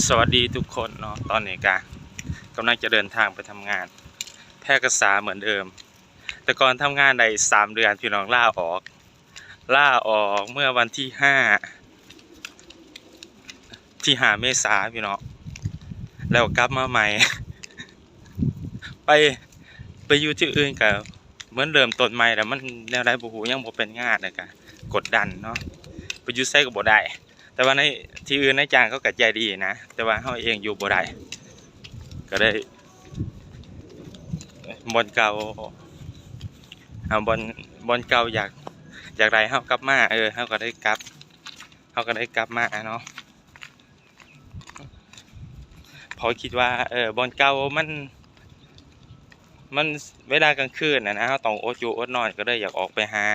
ສະຫວັດດີທຸກຄົນເນາະ, ຕອນນີ້ກະກຳລັງຈະເດີນທາງໄປທຳງານ ແພກະສາເໝືອນເດີມ. ແຕ່ກ່ອນທຳງານໄດ້ສາມເດືອນ ພີ່ນ້ອງ, ລາອອກ ລາອອກເມື່ອວັນທີຫ້າ ທີຫ້າເມສາ ພີ່ນ້ອງ, ແລ້ວກັບມາໃໝ່ ໄປ ໄປຢູ່ທີ່ອື່ນກະ ເໝືອນເລີ່ມຕົ້ນໃໝ່ແລ້ວ ມັນແນວໃດບໍ່ຮູ້ ຍັງບໍ່ເປັນງານ ແລ້ວກະກົດດັນເນາະ, ໄປຢູ່ໃສກໍບໍ່ໄດ້. ແຕ່ວ່າໃນທີ່ອື່ນນາຍຈ້າງເຂົາກໍໃຈດີນະ, ແຕ່ວ່າເຮົາເອງຢູ່ບໍ່ໄດ້ ກໍເລີຍ ບ່ອນເກົ່າ ເຮົາ ບ່ອນ ບ່ອນເກົ່າຢາກ ຢາກໄດ້ເຮົາກັບມາ ເອີ ເຮົາກໍໄດ້ກັບ ເຮົາກໍໄດ້ກັບມາເນາະ. ເພາະຄິດວ່າ ເອີ ບ່ອນເກົ່າມັນ ມັນເວລາກາງຄືນນະນະ ເຮົາຕ້ອງອົດຢູ່ອົດນອນ ກໍເລີຍຢາກອອກໄປຫາ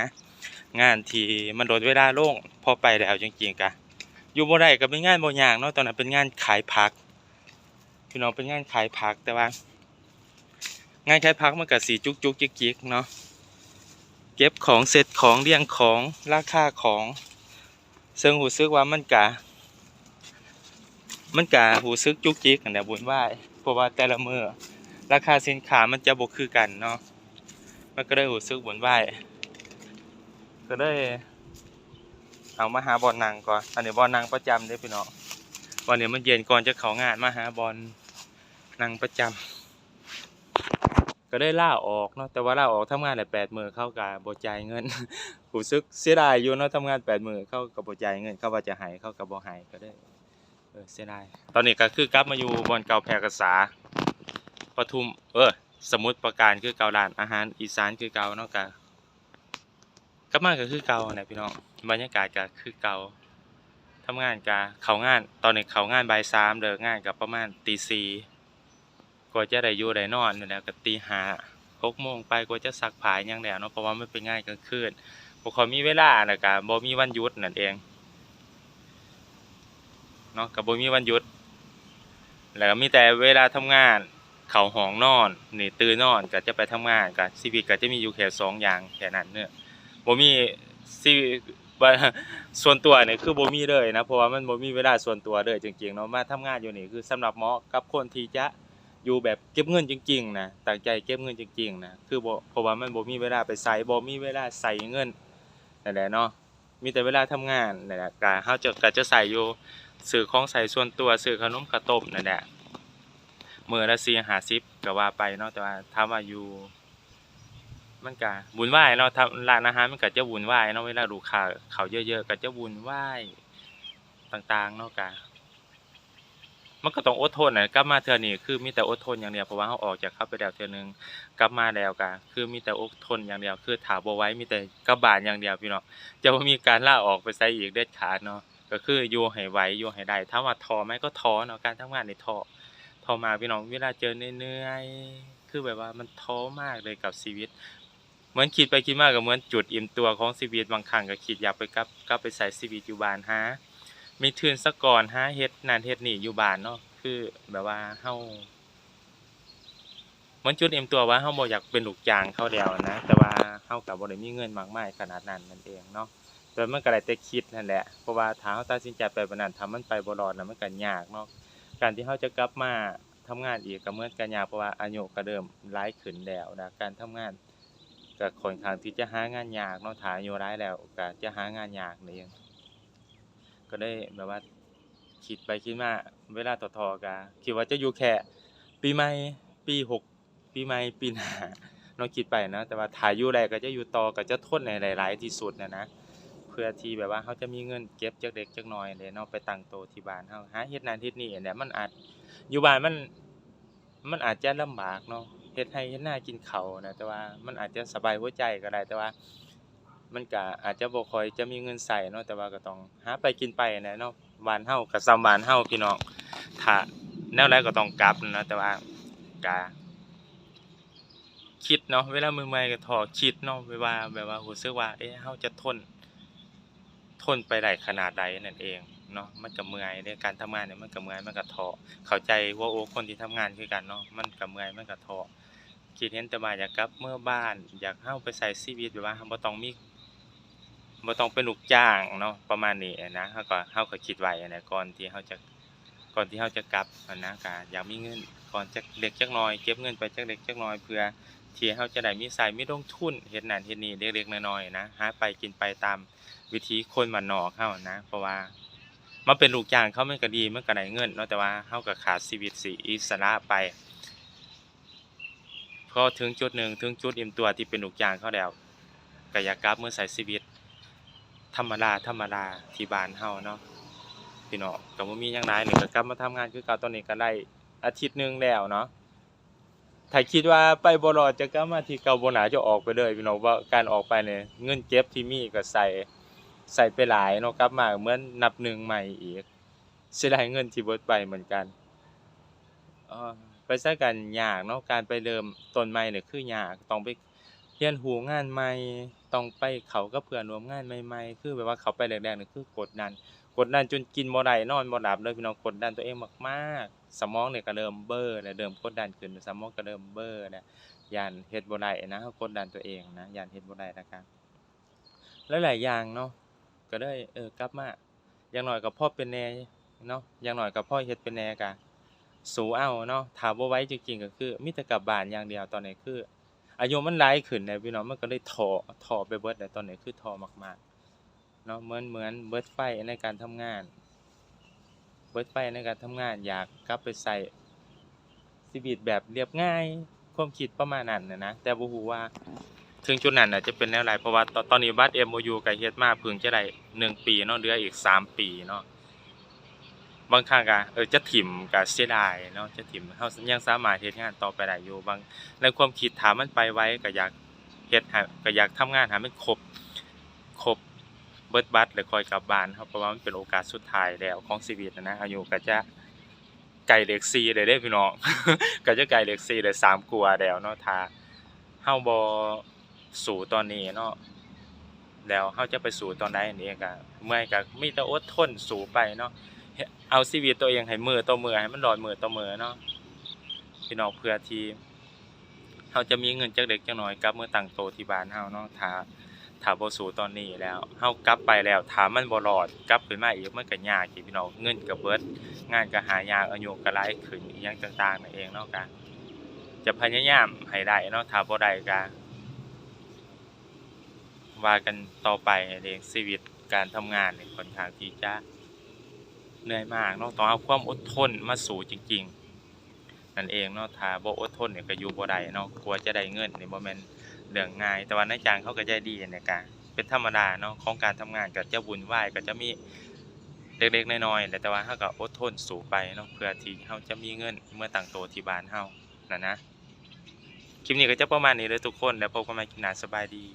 ງານທີ່ມັນລົດເວລາລົງ. ພໍໄປແລ້ວຈິງໆ ກະຢູ່ບໍ່ໄດ້ ກໍເປັນງານບໍ່ຍາກເນາະ, ຕອນນັ້ນເປັນງານຂາຍຜັກ ພີ່ນ້ອງ, ເປັນງານຂາຍຜັກ. ແຕ່ວ່າງານຂາຍຜັກມັນກະຊິຈຸກໆ ຈິກໆ ເນາະ, ເກັບຂອງ ເຊັດຂອງ ລຽງຂອງ ລາຄາຂອງ ເຊິ່ງຮູ້ສຶກວ່າມັນກະ ມັນກະຮູ້ສຶກຈຸກຈິກຫັ້ນແຫຼະ, ວຸ່ນວາຍ ເພາະວ່າແຕ່ລະມື້ລາຄາສິນຄ້າມັນຈະບໍ່ຄືກັນເນາະ, ມັນກໍເລີຍຮູ້ສຶກວຸ່ນວາຍ ກໍເລີຍ ເອົາ ມາຫາບ່ອນນັ່ງກ່ອນ. ອັນນີ້ບ່ອນນັ່ງປະຈຳເດ້ພີ່ນ້ອງ, ບ່ອນນີ້ມັນເຢັນ ກ່ອນຈະເຂົ້າງານ ມາຫາບ່ອນນັ່ງປະຈຳ. ກໍໄດ້ລາອອກເນາະ, ແຕ່ວ່າລາອອກທຳງານໄດ້ແປດມື້ ເຂົາກໍບໍ່ຈ່າຍເງິນ. ຮູ້ສຶກເສຍດາຍຢູ່ເນາະ, ທຳງານແປດມື້ ເຂົາກໍບໍ່ຈ່າຍເງິນ, ເຂົາວ່າຈະໃຫ້ ເຂົາກໍບໍ່ໃຫ້ ກໍໄດ້ ເອີ ເສຍດາຍ. ຕອນນີ້ກໍຄືກັບມາຢູ່ບ່ອນເກົ່າ ແພກະສາ ປະທຸມ ເອີ ສະໝຸດປາການຄືເກົ່າ, ຮ້ານອາຫານອີສານຄືເກົ່າເນາະ. ກໍ ກັບມາກໍຄືເກົ່າຫັ້ນແຫຼະພີ່ນ້ອງ, ບັນຍາກາດກໍຄືເກົ່າ. ທຳງານກໍເຂົ້າງານ ຕອນນີ້ເຂົ້າງານບ່າຍສາມ, ເລີກງານກໍປະມານຕີສີ່ ກວ່າຈະໄດ້ຢູ່ໄດ້ນອນນີ້ແຫຼະ ກໍຕີຫ້າ ຫົກໂມງໄປ ກວ່າຈະຊັກຜ້າຫຍັງແລ້ວເນາະ, ເພາະວ່າມັນເປັນງານກາງຄືນ ບໍ່ຄ່ອຍມີເວລາ ແລ້ວກໍບໍ່ມີວັນຢຸດນັ້ນເອງເນາະ, ກໍບໍ່ມີວັນຢຸດ ແລ້ວກໍມີແຕ່ເວລາທຳງານ ເຂົ້າຫ້ອງນອນ ນີ້ ຕື່ນນອນກໍຈະໄປທຳງານ, ກໍຊີວິດກໍຈະມີຢູ່ແຄ່ສອງຢ່າງແຄ່ນັ້ນເນາະ, ບໍ່ມີຊີວິດ ວ່າສ່ວນຕົວນີ້ຄືບໍ່ມີເລີຍນະ, ເພາະວ່າມັນບໍ່ມີເວລາສ່ວນຕົວເລີຍຈິງໆເນາະ. ມາທຳງານຢູ່ນີ້ຄືສຳລັບເໝາະກັບຄົນທີ່ຈະຢູ່ແບບເກັບເງິນຈິງໆນະ, ຕັ້ງໃຈເກັບເງິນຈິງໆນະ, ຄືບໍ່ ເພາະວ່າມັນບໍ່ມີເວລາໄປໃສ ບໍ່ມີເວລາໃຊ້ເງິນນັ້ນແຫຼະເນາະ. ມີແຕ່ເວລາທຳງານນັ້ນແຫຼະ ກະເຮົາຈະ ກະຈະໃຊ້ຢູ່ ຊື້ຂອງໃຊ້ສ່ວນຕົວ ຊື້ຂະໜົມຂະຕົ້ມນັ້ນແຫຼະ ມື້ລະສີ່ຫ້າສິບກໍວ່າໄປເນາະ. ແຕ່ວ່າຖາມວ່າຢູ່ ມັນກະວຸ່ນວາຍເນາະ, ທາງຮ້ານອາຫານມັນກະຈະວຸ່ນວາຍເນາະ, ເວລາລູກຄ້າເຂົ້າເຍີະໆ ກໍຈະວຸ່ນວາຍຕ່າງໆເນາະ. ກະ ມັນກໍຕ້ອງອົດທົນນະ, ກັບມາເທື່ອນີ້ຄືມີແຕ່ອົດທົນຢ່າງດຽວ ເພາະວ່າເຮົາອອກຈາກເຂົາໄປແລ້ວເທື່ອໜຶ່ງ, ກັບມາແລ້ວກໍຄືມີແຕ່ອົດທົນຢ່າງດຽວ ຄືຖ້າບໍ່ໄຫວມີແຕ່ກັບບ້ານຢ່າງດຽວ ພີ່ນ້ອງ, ຈະບໍ່ມີການລາອອກໄປໃສອີກເດັດຂາດເນາະ. ກໍຄືຢູ່ໃຫ້ໄຫວ ຢູ່ໃຫ້ໄດ້. ຖາມວ່າທໍ້ໄໝ? ກໍທໍ້ເນາະ, ການທຳງານນີ້ທໍ້ ທໍ້ມາກ ພີ່ນ້ອງ. ເວລາເຈີເໜື່ອຍໆ ຄືແບບວ່າມັນທໍ້ມາກເລີຍກັບຊີວິດ. ເໝືອນຄິດໄປຄິດມາກໍເໝືອນຈຸດອີ່ມຕົວຂອງຊີວິດ, ບາງຄັ້ງກໍຄິດຢາກໄປກັບ ກັບໄປໃຊ້ຊີວິດຢູ່ບ້ານ, ຫາມີທຶນສາກ່ອນ, ຫາເຮັດນັ້ນເຮັດນີ້ຢູ່ບ້ານເນາະ, ຄືແບບວ່າເຮົາ ເໝືອນຈຸດອີ່ມຕົວວ່າເຮົາບໍ່ຢາກເປັນລູກຈ້າງເຂົາແລ້ວນະ, ແຕ່ວ່າເຮົາກໍບໍ່ໄດ້ມີເງິນມາກມາຍຂະໜາດນັ້ນນັ້ນເອງເນາະ. ແຕ່ມັນກໍໄດ້ແຕ່ຄິດຫັ້ນແຫຼະ, ເພາະວ່າຖ້າເຮົາຕັດສິນໃຈໄປແບບນັ້ນ ຖ້າມັນໄປບໍ່ລອດນະ ມັນກໍຍາກເນາະ. ການທີ່ເຮົາຈະກັບມາທຳງານອີກກໍເໝືອນກັນຍາກ, ເພາະວ່າອາຍຸກໍເລີ່ມຫຼາຍຂຶ້ນແລ້ວນະ, ການທຳງານ ກະຂ້ອນຂ້າງທີ່ຈະຫາງານຍາກເນາະ, ຖ້າອາຍຸຫຼາຍແລ້ວກະຈະຫາງານຍາກນີ້. ກໍເລີຍແບບວ່າຄິດໄປຄິດມາ ເວລາທໍ້ໆ ກະຄິດວ່າຈະຢູ່ແຄ່ປີໃໝ່ ປີຫົກ ປີໃໝ່ ປີໜ້າເນາະ, ຄິດໄປນະ. ແຕ່ວ່າຖ້າຢູ່ໄດ້ກໍຈະຢູ່ຕໍ່, ກໍຈະທົນໃຫ້ໄດ້ຫຼາຍທີ່ສຸດນະນະ, ເພື່ອທີ່ແບບວ່າເຮົາຈະມີເງິນເກັບຈັກເລັກຈັກນ້ອຍແຫຼະເນາະ, ໄປຕັ້ງໂຕທີ່ບ້ານເຮົາ, ຫາເຮັດນັ້ນເຮັດນີ້ແຫຼະ. ມັນອາດ ຢູ່ບ້ານມັນ ມັນອາດຈະລຳບາກເນາະ, ເຮັດໄຮ່ເຮັດນາກິນເຂົ້ານະ, ແຕ່ວ່າມັນອາດຈະສະບາຍຫົວໃຈກໍໄດ້, ແຕ່ວ່າມັນກະອາດຈະບໍ່ຄ່ອຍຈະມີເງິນໃຊ້ເນາະ, ແຕ່ວ່າກໍຕ້ອງຫາໄປກິນໄປແຫຼະເນາະ. ບ້ານເຮົາກໍສ່ຳບ້ານເຮົາ ພີ່ນ້ອງ, ຖ້າແນວໃດກໍຕ້ອງກັບນະ, ແຕ່ວ່າກະຄິດເນາະ, ເວລາເມື່ອຍໆກໍທໍ້, ຄິດເນາະ, ແບບວ່າ ແບບວ່າຮູ້ສຶກວ່າ ເອະ ເຮົາຈະທົນ ທົນໄປໄດ້ຂະໜາດໃດນັ້ນເອງເນາະ. ມັນກໍເມື່ອຍເດ້, ການທຳງານນີ້ມັນກໍເມື່ອຍ ມັນກໍທໍ້. ເຂົ້າໃຈຫົວອົກຄົນທີ່ທຳງານຄືກັນເນາະ, ມັນກໍເມື່ອຍ ມັນກໍທໍ້. ຄິດເຫັນແຕ່ວ່າຢາກກັບເມືອບ້ານ, ຢາກເຮົາໄປໃຊ້ຊີວິດແບບວ່າເຮົາບໍ່ຕ້ອງມີ ບໍ່ຕ້ອງເປັນລູກຈ້າງເນາະ, ປະມານນີ້ນະ. ເຮົາກໍ ເຮົາກໍຄິດໄວ້ນະ ກ່ອນທີ່ເຮົາຈະ ກ່ອນທີ່ເຮົາຈະກັບຫັ້ນນະ ກະຢາກມີເງິນກ່ອນຈັກເລັກຈັກນ້ອຍ ເກັບເງິນໄປຈັກເລັກຈັກນ້ອຍ ເພື່ອທີ່ເຮົາຈະໄດ້ມີໃຊ້ ມີລົງທຶນເຮັດນັ້ນເຮັດນີ້ເລັກໆນ້ອຍໆນະ ຫາໄປກິນໄປຕາມວິຖີຄົນບ້ານນອກເຮົານະ ເພາະວ່າມາເປັນລູກຈ້າງເຂົາມັນກະດີ ມັນກະໄດ້ເງິນເນາະ ແຕ່ວ່າເຮົາກະຂາດຊີວິດທີ່ອິດສະຫຼະໄປ. ພໍເຖິງຈຸດໜຶ່ງ ເຖິງຈຸດອີ່ມຕົວທີ່ເປັນລູກຈ້າງເຂົາແລ້ວ ກະຢາກກັບມາໃຊ້ຊີວິດທຳມະດາໆ ທີ່ບ້ານເຮົາເນາະ ພີ່ນ້ອງ ກະບໍ່ມີຫຍັງຫຼາຍ ນີ້ກະກັບມາທຳງານຄືເກົ່າ ຕອນນີ້ກະໄດ້ອາທິດໜຶ່ງແລ້ວເນາະ ຖ້າຄິດວ່າໄປບໍ່ລອດ ຈະກັບມາທີ່ເກົ່າ ບໍ່ໜ້າຈະອອກໄປເລີຍ ພີ່ນ້ອງ ເພາະການອອກໄປນີ້ ເງິນເກັບທີ່ມີກະໃຊ້ ໃຊ້ໄປຫຼາຍເນາະ ກັບມາກະເໝືອນນັບໜຶ່ງໃໝ່ອີກ ເສຍດາຍເງິນທີ່ເບິດໄປເໝືອນກັນ. ເອີ ໄປໃສກະຍາກເນາະ ການໄປເລີ່ມຕົ້ນໃໝ່ນີ້ຄືຍາກ ຕ້ອງໄປຮຽນຮູ້ງານໃໝ່ ຕ້ອງໄປເຂົ້າກັບເພື່ອນຮ່ວມງານໃໝ່ໆ ຄືແບບວ່າເຂົ້າໄປແລກໆນີ້ຄືກົດດັນ ກົດດັນຈົນກິນບໍ່ໄດ້ນອນບໍ່ຫຼັບເລີຍ ພີ່ນ້ອງ ກົດດັນຕົວເອງມາກໆ ສະໝອງນີ້ກະເລີ່ມເບີແລ້ວ ເລີ່ມກົດດັນຂຶ້ນ ສະໝອງກະເລີ່ມເບີແລ້ວ ຢ້ານເຮັດບໍ່ໄດ້ນະ ເຮົາກົດດັນຕົວເອງນະ ຢ້ານເຮັດບໍ່ໄດ້ ແລ້ວກະ ຫຼາຍໆຢ່າງເນາະ ກະເລີຍ ເອີ ກັບມາ ຢ່າງໜ້ອຍກະພໍເປັນແດ່ເນາະ ຢ່າງໜ້ອຍກະພໍເຮັດເປັນແດ່ ກະສູ້ເອົາເນາະ ຖ້າບໍ່ໄຫວຈິງໆ ກະຄືມີແຕ່ກັບບ້ານຢ່າງດຽວ ຕອນນີ້ຄືອາຍຸມັນຫຼາຍຂຶ້ນແລ້ວ ພີ່ນ້ອງ ມັນກະເລີຍທໍ້ ທໍ້ໄປເບິດແລ້ວ ຕອນນີ້ຄືທໍ້ມາກໆເນາະ ເໝືອນ ເໝືອນເບິດໄຟໃນການທຳງານ ເບິດໄຟໃນການທຳງານ ຢາກກັບໄປໃຊ້ຊີວິດແບບລຽບງ່າຍ ຄວາມຄິດປະມານນັ້ນນະ ແຕ່ບໍ່ຮູ້ວ່າເຖິງຈຸດນັ້ນນະຈະເປັນແນວໃດ ເພາະວ່າຕອນ ຕອນນີ້ບັດເອັມໂອຢູກະເຮັດມາເພິ່ງຈະໄດ້ໜຶ່ງປີເນາະ ເຫຼືອອີກສາມປີເນາະ ບາງຄັ້ງກະ ເອີ ຈະຖິ້ມກະເສຍດາຍເນາະ ຈະຖິ້ມ ເຮົາຍັງສາມາດເຮັດງານຕໍ່ໄປໄດ້ຢູ່ ບາງ ໃນຄວາມຄິດ ຖ້າມັນໄປໄວກະຢາກເຮັດໃຫ້ ກະຢາກທຳງານໃຫ້ມັນຄົບ ຄົບເບິດບັດ ແລ້ວຄ່ອຍກັບບ້ານເຮົາ ເພາະວ່າມັນເປັນໂອກາດສຸດທ້າຍແລ້ວຂອງຊີວິດນະ ອາຍຸກະຈະໃກ້ເລກສີ່ແລ້ວເດ້ພີ່ນ້ອງ ກະຈະໃກ້ເລກສີ່ແລ້ວ ສາມກວ່າແລ້ວເນາະ ຖ້າເຮົາບໍ່ສູ້ຕອນນີ້ເນາະ ແລ້ວເຮົາຈະໄປສູ້ຕອນໃດ ອັນນີ້ກະເມື່ອຍ ກະມີແຕ່ອົດທົນສູ້ໄປເນາະ ເອົາຊີວິດຕົວເອງໃຫ້ມື້ຕໍ່ມື້ ໃຫ້ມັນລອດມື້ຕໍ່ມື້ເນາະ ພີ່ນ້ອງ ເພື່ອທີ່ ເຮົາຈະມີເງິນຈັກເລັກຈັກນ້ອຍກັບມາຕັ້ງໂຕທີ່ບ້ານເຮົາເນາະ ຖ້າ ຖ້າບໍ່ສູ້ຕອນນີ້ແລ້ວ ເຮົາກັບໄປແລ້ວ ຖ້າມັນບໍ່ລອດ ກັບຂຶ້ນມາອີກ ມັນກະຍາກອີກ ພີ່ນ້ອງ ເງິນກະເບິດ ງານກະຫາຍາກ ອາຍຸກະຫຼາຍຂຶ້ນ ອີ່ຫຍັງຕ່າງໆນັ້ນເອງເນາະ ກະຈະພະຍາຍາມໃຫ້ໄດ້ເນາະ ຖ້າບໍ່ໄດ້ກະວ່າກັນຕໍ່ໄປ ເລື່ອງຊີວິດການທຳງານນີ້ ຂ້ອນຂ້າງທີ່ຈະເໜື່ອຍມາກເນາະ ຕ້ອງເອົາຄວາມອົດທົນມາສູ້ຈິງໆ ນັ້ນເອງເນາະ ຖ້າບໍ່ອົດທົນນີ້ກະຢູ່ບໍ່ໄດ້ເນາະ ກວ່າຈະໄດ້ເງິນນີ້ບໍ່ແມ່ນເລື່ອງງ່າຍ ແຕ່ວ່ານາຍຈ້າງເຂົາກະໃຈດີ ອັນນີ້ກະເປັນທຳມະດາເນາະ ຂອງການທຳງານກະຈະວຸ່ນວາຍ ກະຈະມີເລັກໆນ້ອຍໆແຫຼະ ແຕ່ວ່າເຮົາກະອົດທົນສູ້ໄປເນາະ ເພື່ອທີ່ເຮົາຈະມີເງິນເມືອຕັ້ງໂຕທີ່ບ້ານເຮົານັ້ນນະ ຄລິບນີ້ກະຈະປະມານນີ້ເດີທຸກຄົນ ແລ້ວພົບກັນໃໝ່ຄລິບໜ້າ ສະບາຍດີ.